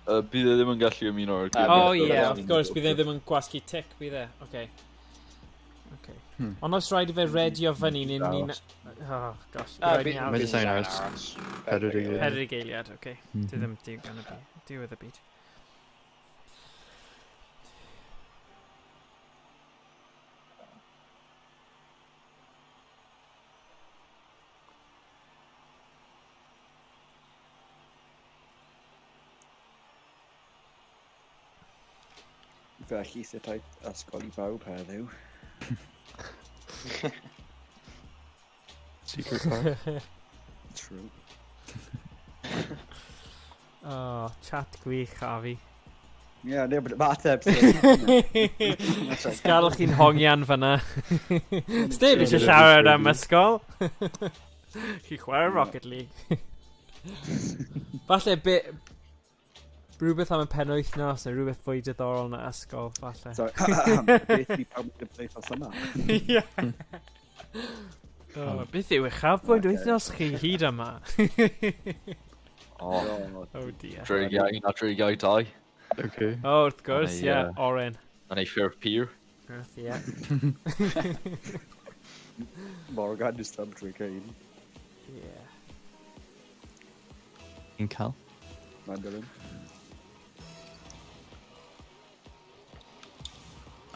Bydd e ddim yn gallu ymuno o'r Na, gêm. Oh bydd e ie, ddim wrth gwrs, bydd e ddim yn gwasgu tick, bydd e. Okay. Okay. Ond os rhaid i fe redio fyny, ni'n... Aros. Oh, gosh, Ah, bydd rhaid ni Mae aros. jyst angen aros. 40 eiliad. 40 eiliad, oce. Dwi ddim digon y byd. Diwedd y byd. Felly, sut aeth ysgol i bawb heddiw? Secret car. True. Oh, chat gwych, Afi. Yeah, no, but ateb. Just gadael chi'n hongian fyna. Sneb eisiau siarad am ysgol. Chi chwarae Rocket League. Falle bit... Rhywbeth am y penwythnos neu rhywbeth fwy diddorol na ysgol, falle. Sorry, beth i pawb yn y wythnos yma? Ie. Oh, beth yw uchafbwynt wythnos chi hyd yma? Oh, Oh dear. dreigiau, na dreigiau dau. Okay. Oh, wrth gwrs, Neu, ie, yy, oren. Na neu ffurf pur. Wrth, ie. Morgan just am trwy cain. Ie. Yn cael. Mae'n dilyn.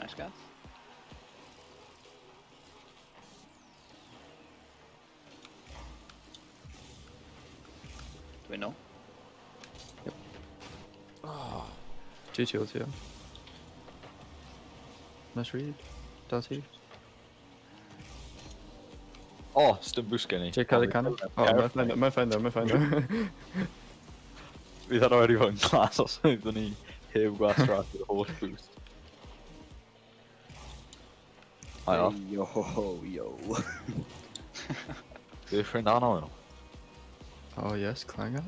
Nice Gareth. Do we know? 2 2 2. Nice read. Da ti. Oh, sdim boost gen i. Jake cael ei canol. Oh, mae'n fine, mae'n fine though, mae'n fine though. Fydd ar wedi fod yn glas os oeddwn ni heb gwastraffu'r holl boost. Ai off. Yo, yo. Bydd ffrind anodd nhw. Oh yes, clanger.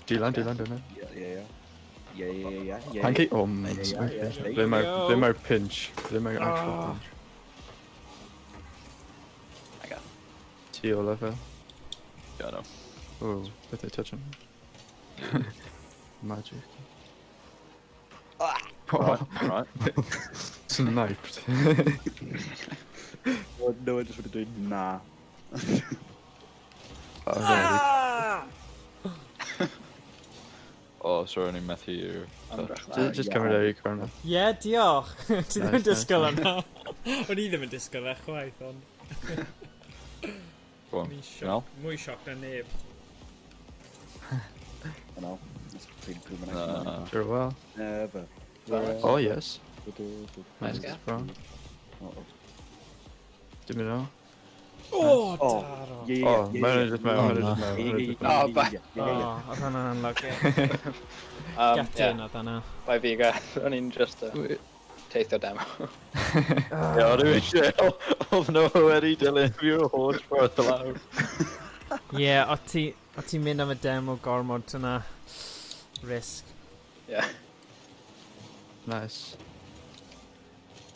Dylan, Dylan, Dylan. Yeah, yeah, yeah. Yeah, yeah, yeah, yeah. yeah. Pancake. Oh, Yeah, yeah, okay. yeah. Ble mae'r ble mae'r pinch? Ble mae'r actual Ah. pinch? I got. Ti o lefel. Yeah, no. Oh, beth ei touch on? Magic. Oh, Right. sniped. No, no, I just would have done nah. Oh, Oh, sorry, o'n i'n methu... Ymdrech Just, dda. just yeah. cymryd e i corner. Ie, diolch. Ti ddim yn Nice, nice, disgwyl yna. O'n i ddim yn disgwyl e chwaith, ond... Go on. O'n i'n Ti'n iawn? sioc. Mwy sioc na neb. I know. That's pretty cool. Na. Sure, well. Never. Oh, yes. Nice Nice, guy. bro. Uh-oh. Dim yn ôl. Oh, Oh, daro. Yeah, yeah, Oh, yeah, mae'n yeah. just mewn, Oh, mae'n na. just mewn, Yeah, mae'n yeah, just yeah, mewn. Oh, yeah, bye. yeah, yeah, yeah. Oh, oedd hwnna'n unlucky. Yeah, Get in oedd hwnna. Bai fi Gareth. O'n i'n just teithio demo. Ie, o'n i'n eisiau... Oedd nhw wedi dilyn fi'r holl ffordd lawr. Ie, o ti, o ti'n mynd am y demo gormod yna. Risk. Yeah. Nice.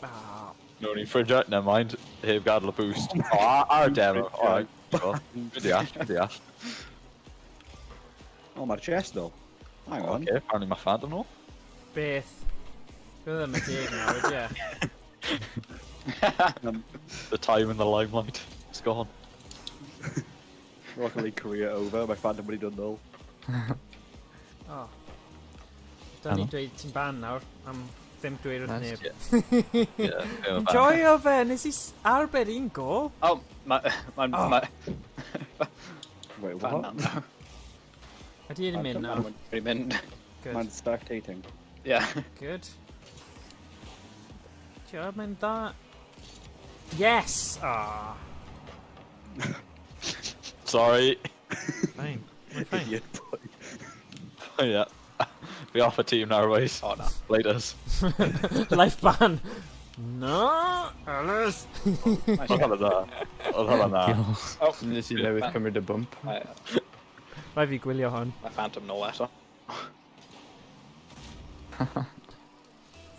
Ah, No, ni'n ffrindiau, never mind. Heb gadael y boost. O, ar y demo, alright. Well, Dwi'n deall, dwi'n deall. Oh, mae'r chest though. Hang on. Okay, apparently mae Phantom nôl. Beth? Dwi ddim yn deg nawr, ydy e? The time in the limelight. It's gone. Rocket League career over, mae Phantom wedi dod nôl. Oh. Da ni dweud ti'n ban nawr, am ddim dweud wrth Nice. neb. Yeah. yeah, Enjoyo fe, nes i arbed un gol. Oh, mae... Mae'n... Oh. Mae... Wait, what? Fan nawr. Ydy e'n mynd nawr? Wedi mynd. Good. Mae'n spectating. Yeah. Good. Tio, mae'n dda. Yes! Ah, Sorry. fine. Mae'n fine. Idiot boy. Yeah. Fi off y tîm nawr, boys. Oh, na. Laters. Life ban. No! Alice! Oedd hwnna dda. Oedd hwnna dda. Oh, Nes i newydd cymryd y bump. mae Rhaid fi gwylio hwn. mae Phantom nôl eto.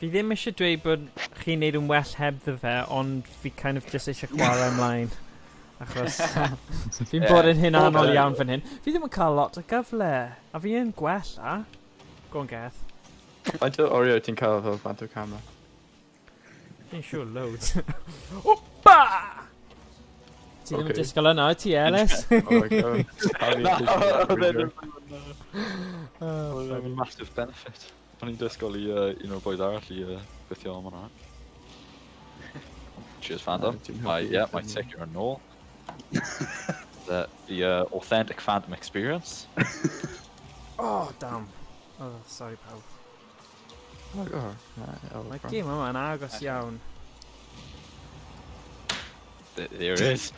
Fi ddim eisiau dweud bod chi'n neud yn well hebddo fe, ond fi kind of just eisiau chwarae ymlaen. Achos fi'n bod yn hunanol iawn fan hyn. Fi ddim yn cael lot o gyfle, a fi yn gwella. Go on, Geth. Faint o oriau ti'n cael fel bant o camera? Fi'n siŵr loads. Opa! Ti ddim yn Ocê. disgwyl yna, wyt ti, Ellis? Oh my god. Na, oedd e ddim Oh, yn funny. massive benefit. O'n i'n disgwyl i un o'r boys arall i gweithio am hwnna. Cheers, Phantom. Dwi'n My, hoffi yeah, my hynny. ticket yn ôl. The authentic Phantom experience. Oh, damn. Oh, sorry, pawb. Oh my god. Na, oh, Mae bron. gêm yma'n agos iawn. There it is.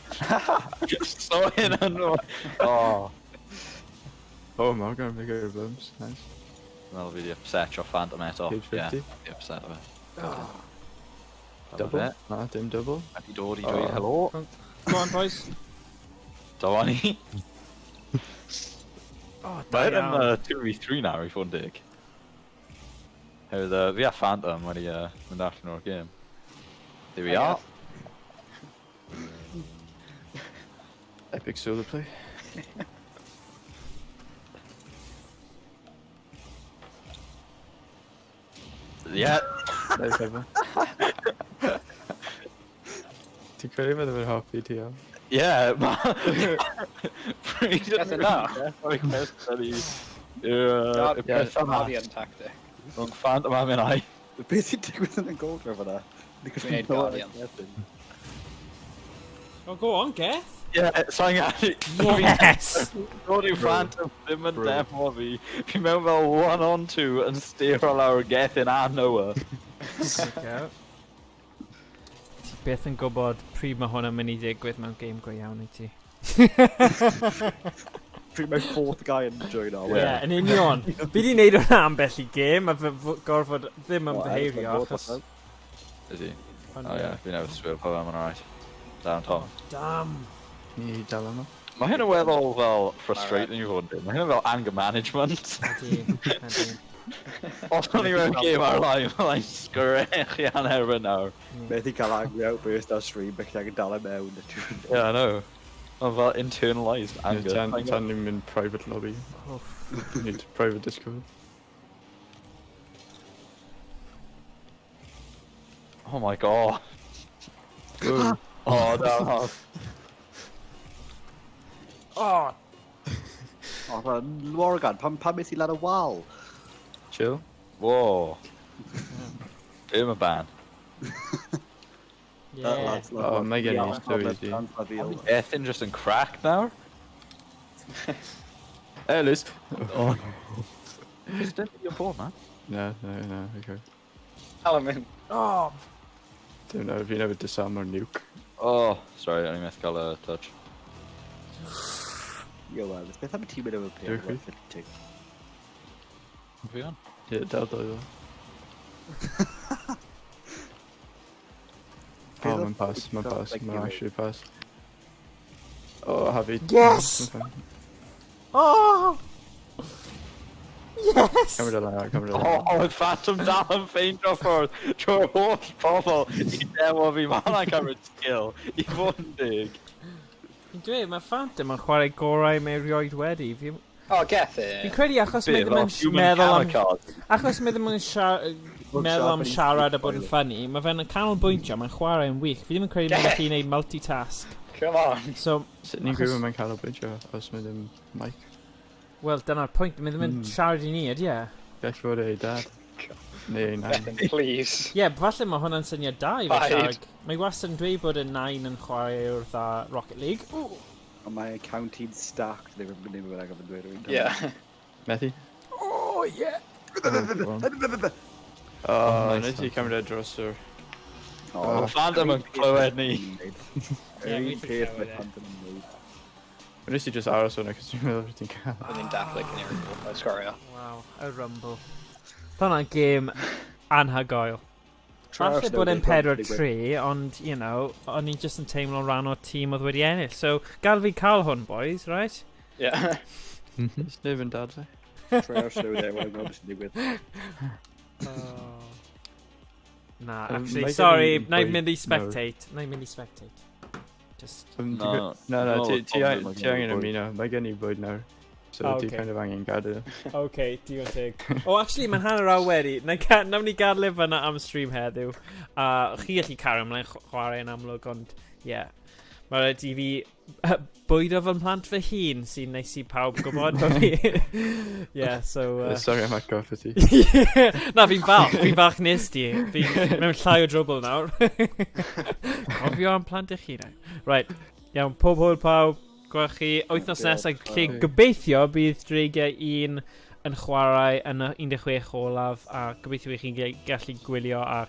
So in and Oh. Oh, mae'n gonna make a bumps. Nice. Wel, fi di upset o Phantom eto. Page Yeah, 50. fi upset o fe. Oh. Double? Fe. Na, dim double. Wedi dod i dweud Oh. helo. Go on, boys. Dyma ni. Oh, da Mae hyn yn iawn. 2v3 nawr i fod yn dig. Hefyd, fi a Phantom wedi mynd allan o'r gêm. There we I are. Epic solo play. Yeah. Nice ever. Ti'n credu bydde fe'n hoffi ti am? Yeah, ma... Pryd Yes, na. O'r cwestiwn i... I'r peth yma. Guardian tactic. Rhwng Phantom a minnau. Beth sy'n digwydd yn y gold fyna? Dwi'n neud Guardian. Oh, go on, Geth. Yeah, sa'n gallu... Yes! Dod i'w Phantom ddim yn Bro. demo fi. Fi mewn fel one on two yn steero lawr Gethin a Noah. There we go. Ti byth yn gwybod pryd mae hwn yn mynd i ddigwydd mewn game go iawn i ti. Pryd mae fourth guy yn join o. Ie, yeah, yn union. Fi di wneud hwnna ambell i game, a fy gorfod ddim Well, ymddiheuro Ellis, achos... Is he? Ond Oh ie. yeah, fi newydd sbio pawb am yn alright. Down Tom. Damn. Ni dal yma. Mae hyn yn weddol fel frustrating i fod yn dweud. Mae hyn yn fel anger management. Ydy, ydy. Os o'n i mewn game ar-line, mae'n sgrechian erbyn nawr. Methu cael angry outburst ar stream, felly angen dal e mewn. Yeah, I know. Mae'n fel internalised anger. Tan, tan ni'n mynd private lobby. Oof. Need private Discord. Oh my god. Whoa. Oh, no. Oh, O, oh, Morgan, pam es i lan y wal? Chill. Whoa. Dim y ban. yeah. Lads, Oh, mae gen i so easy. Gethin just yn crack nawr. Ellis! Oh, Just dim your ball, man. No, okay. Dal yn mynd. Oh, Dim na, fi newydd disarm o'r nuke. Oh, sorry, o'n i methu cael y touch. Yo, Ellis, beth am y tîm yn efo Dwi'n peth? Fi on. Ie, dal dal dal. Oh, mae'n pass, mae'n pass, mae'n actually pass. Oh, Javi. Yes! Mae'n fine. oh! Yes! Cymryd e lan, cymryd e lan. Oh, Phantom dal yn ffeindio ffordd trwy'r holl pobl i demo fi. Mae hwnna'n cymryd skill i fod yn dig. Fi'n dweud, mae Phantom yn chwarae gorau mae erioed wedi. Fi'n Oh, Gethin. fi credu achos mae Be, ddim yn fel human meddwl am... kamikaze. Achos mae ddim yn siarad... meddwl am siarad a bod yn funny. Mae fe'n canolbwyntio, mae'n chwarae'n wych. Fi ddim yn credu mae'n gallu gwneud multitask. Come on. So, Sut ni'n gwybod mae'n canolbwyntio os mae ddim mic? Wel, dyna'r pwynt. Mae ddim yn siarad i ni, ydy e? Gall fod ei dad. Neu ei nain. Bethan, please. Ie, yeah, falle mae hwnna'n syniad da i fe Paid. siarad. Mae wastad yn dweud bod y nain yn chwarae wrth a Rocket League. Ooh. Ond mae account hi'n stacked, ddim yn ddim yn agor yn dweud rwy'n. Yeah. Methu? Oh, yeah. Oh, nice nes i one. cymryd e dros yr. Oh, Mae Phantom yn clywed ni. Yr Ie, un fi peth clywed mae e. Phantom yn neud. Nes i just aros hwnna, cos dwi'n meddwl bod ti'n cael. Oedd hi'n dathlu cyn i'r sgorio. Wow, y Rumble. Hwnna'n gêm anhygoel. Falle bod e'n 4-3, ond, o'n i just yn teimlo rhan o'r tîm oedd wedi ennill. So, gael fi cael hwn, boys, right? Yeah. Nes neb yn dadlau. Try ar slow there, mae'n gwybod beth sy'n digwydd. Oh. Na, actually, mae gen sorry, i na i bwyd mynd i nawr. spectate. Na i mynd i spectate. Just. Na, Na, na, no, ti Tom ddim ti angen yn bwyd. ymuno. Mae gen i bwyd nawr. So Oh, ti okay. kind of angen gadael. OK, digon teg. Oh, actually, mae'n hanner awr wedi. Nawn ni gadael e fyna am stream heddiw. A chi gallu cario ymlaen chwarae yn amlwg, ond, ie. Yeah. Mae rhaid i fi bwydo fy mhlant fy hun sy'n neis i pawb gwybod bod fi. Yeah, so. Sorry am atgoffa ti. Na, fi'n falch. Fi'n falch nes di. Fi'n mewn llai o drwbl nawr. Cofio am plant eich hunain. Right. Iawn, pob hwyl pawb. Gwelch chi wythnos Diolch. nesaf, lle Bye. gobeithio bydd Dreigiau 1 yn chwarae yn y 16 olaf a gobeithio i chi'n gallu gwylio a